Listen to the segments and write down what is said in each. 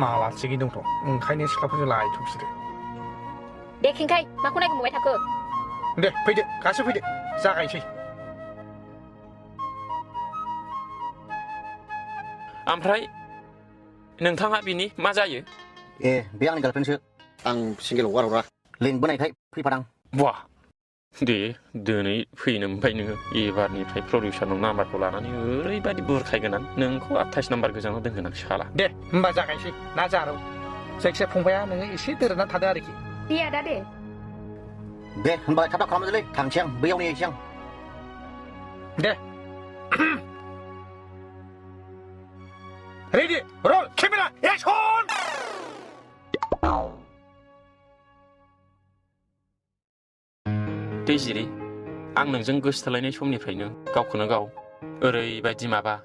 माला थिगै दंथ' ओंखायनो सिख्लाफोरजों लायथ'फिनो दे खेंखाय माखौ नायगोमबाय थाखो दे फैदो गासै फैदो जागायसै ओमफ्राय नोंथाङा बिनि मा जायो ए बे आंनि गार्लफ्रेन्डसो आं सिंगेल हगारहरा लिंबोनायखाय फैफादां बा दे दिनै फैनो ओमफ्राय नोङो एबारनिफ्राय प्रडिउसारनाव नाम्बारखौ लानानै ओरैबायदि बुरखायगोन आं नोंखौ 28 नाम्बार गोजानाव दोनगोन आं साला दे होमबा जागायसै ना जारौ जायखिया फंबाया नोङो एसे दोरोदना थादो आरोखि दे आदा दे होनबा थाब थाब खालामनोसैलै थांसै आं बैयाव नेहैसै आं दे रेडि रल केमेरा एक्सन दैजिरि आं नोंजों गोसोथोलायनाय समनिफ्रायनो गावखौनो गाव ओरैबायदि माबा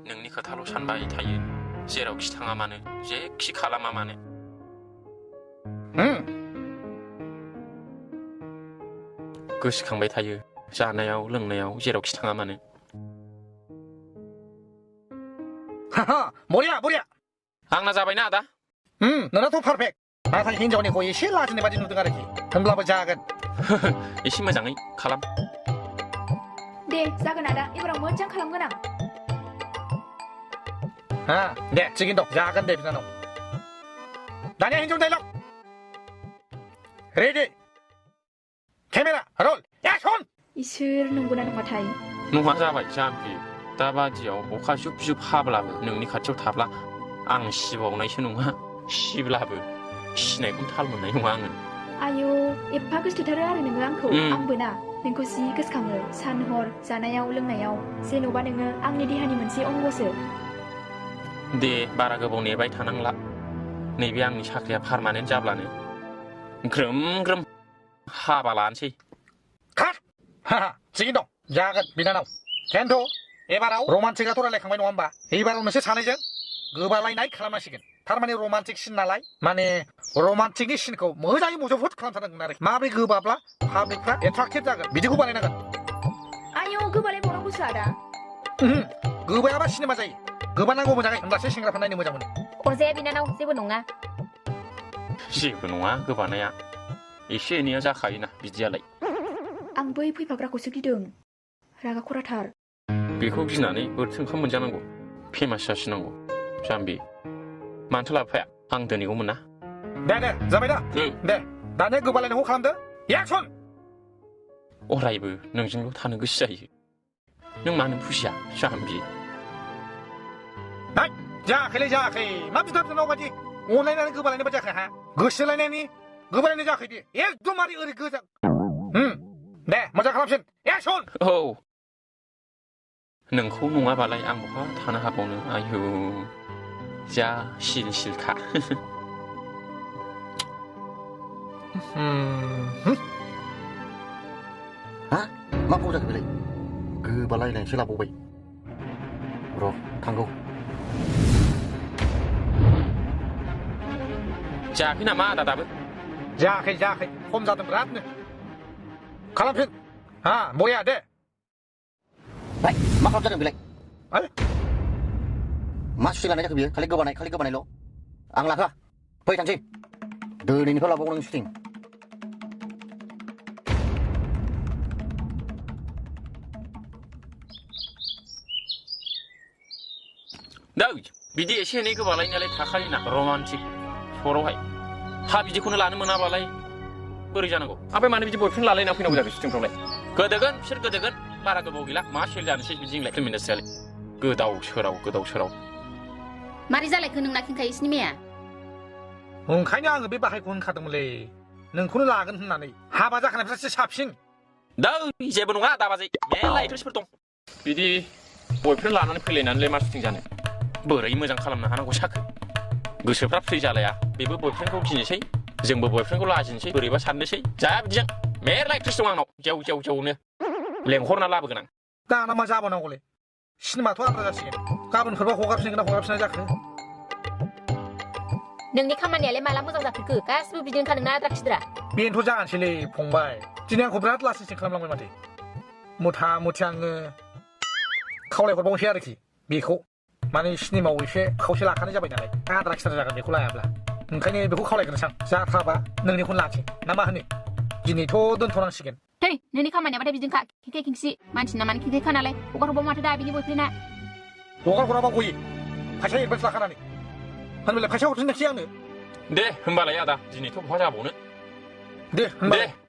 नोंनि खोथाल' सानबाय थायो जेरावखि थाङा मानो जेखि खालामा मानो गोसोखांबाय थायो जानायाव लोंनायाव जेरावखि थाङा मानो बरिया बरिया आंना जाबायना आदा नोंनाथ' पारफेक्ट नाथाय हिनजावनिखौ एसे लाजिनाय बादि नुदों आरोखि होनब्लाबो जागोन एसे मोजाङै खालाम दे जागोन आदा एबाराव मोजां खालामगोन आं दे थिगैनो दं जागोन दे बिनानाव दानिया हिनजाव डायलग रेडि केमेरा रल एक्सन इसोर नंगौना नङाथाय नङा जाबाय जाम्बि दाबादियाव अखा जुब जुब हाब्लाबो नोंनि खाथियाव थाब्ला आं सिबावनायसो नङा सिब्लाबो सिनायखौनो थाल मोननाय नङा आङो आयौ एफा गोसोथारो आरो नोङो आंखौ आंबो ना नोंखौ जि गोसोखाङो सान हर जानायाव लोंनायाव जेन'बा नोङो आंनि देहानि मोनसे अंगसो दे बारा गोबाव नेबाय थानांला नैबे आंनि साख्रिया पारमानेन्ट जाब्लानो ग्रोम ग्रोम हाबा लानोसै थिगैनो दं जागोन बिनानाव खिन्थु एबाराव रमान्टिकआथ' रायलायखांबाय नङा होमबा एबाराव नोंसोर सानैजों गोबालायनाय खालामनांसिगोन थारमाने रमान्टिक सिन नालाय माने रमान्टिकनि सिनखौ मोजाङै मजबुत खालामथारनांगोन आरोखि माबोरै गोबाब्ला पाब्लिकफ्रा एट्राक्टेड जागोन बिदिखौ बानायनांगोन आयौ गोबालाय बावनांगौसो आदा गोबायाबा सिनेमा जायो गोबानांगौ मोजाङै होनब्लासो सेंग्राफ्रा नायनो मोजां मोनो अरजाया बिनानाव जेबो नङा जेबो नङा गोबानाया एसे एनैया जाखायोना बिदियालाय आं बै फैफाग्राखौसो गिदों रागा खराथार बेखौ गिनानै बोथिसे ओंखाम मोनजानांगौ फेमास जासिनांगौ जाम्बि मानोथो लाबोफाया आं दोनैगौमोन ना दे जाबाय दा दे दानिया गोबालायनायखौ खालामदो एक्सन अरायबो नोंजोंल' थानो गोसो जायो नों मानो बुजिया जाम्बि जायाखैलै जायाखै मा बिदा बिनानाव बायदि अनलायनानै गोबालायनाय बायदि जायाखै हा गोसोलायनायनि गोबालायनाय जायाखै दे एकदमबारे ओरै गोजा दे मोजां खालामसिन एक्सन औ नोंखौ नङाबालाय आं बहा थानो हाबावनो आयु जा सिल सिलखा मा फाव जाखो बेलाय गोबालायनायसो लाबावबाय र' थांगौ जायाखै नामा आदा दाबो जायाखै खम जादों बिरादनो खालामफिन बरिया दे मा खालामजादों बेलाय मा सुथि लानाय जाखो बियो खालि गोबानायल' आं लाखा फै थांसै दिनैनिफ्राय लाबावगोन नों सुटिं बिदि एसे एनै गोबालायनायालाय थाखायोना रमान्टिक सरावहाय बिदिखौनो लानो मोनाबालाय बोरै जानांगौ ओमफ्राय मानो बिदि बयफ्रेन्ड लालायना फैनांगौ जाखो शुटिंफ्रावलाय गोदोगोन बिसोर गोदोगोन बारा गोबाव गैला मा सेल जानोसै बिदिजोंलाय फिल्म इन्डास्ट्रियालाय गोदाव सोराव मारै जालायखो नोंना खिन्थायो सिनेमाया ओंखायनो आङो बे बाहायखौ होनखादोंमोनलै नोंखौनो लागोन होननानै हाबा जाखानायफ्रासो साबसिन जेबो नङा दाबाजै मेरला एक्ट्रेसफोर दं बिदि बयफ्रेन्ड लानानै फैलायनानैलाय मा शुटिं जानो बोरै मोजां खालामनो हानांगौ साखो गोसोफ्रा फ्रि जालाया बेबो बयफ्रेन्डखौ गिनोसै जोंबो बयफ्रेन्डखौ लाजिनोसै बोरैबा साननोसै जाया बिदिजों मेरला एक्ट्रेस दं आंनाव जेवनो लेंहरना लाबोगोन आं दाना मा जाबावनांगौलै सिनेमाथ' आद्रा जासिगोन गाबोनफोरबा हगारफिनगोन ना हगारफिना जाखो नोंनि खामानियालाय माला मोजां जाफेरखो गासिबो बिदिनोखा नोंना आद्रा खिद्रा बेनोथ' जागानोसैलै फंबाय दिनै आंखौ बिराद लासिंसिं खालामलांबाय माथो मुथा मुथि आङो खावलायहरबावनोसै आरोखि बेखौ माने सिनेमाव एसे खावसे लाखानाय जाबाय नालाय आद्रा खिद्रा जागोन बेखौ लायाब्ला ओंखायनो बेखौ खावलायग्रोनोसां जाथ्राबा नोंनिखौनो लानोसै ना मा होनो दिनैथ' दोनथ'नांसिगोन थै नोंनि खामानियाबाथाय बिदिनोखा खेंखे खेंसि मानसिना मानो खेंखेखा नालाय हगार हरबाव माथो दा बिनि बयफ्रेन्डआ हगार हराबा गयो फैसा एडभान्स लाखानानै होनबालाय फैसा हरफिननोसै आंनो दे होमबालाय आदा दिनैथ' बहा जाबावनो दे होनबा दे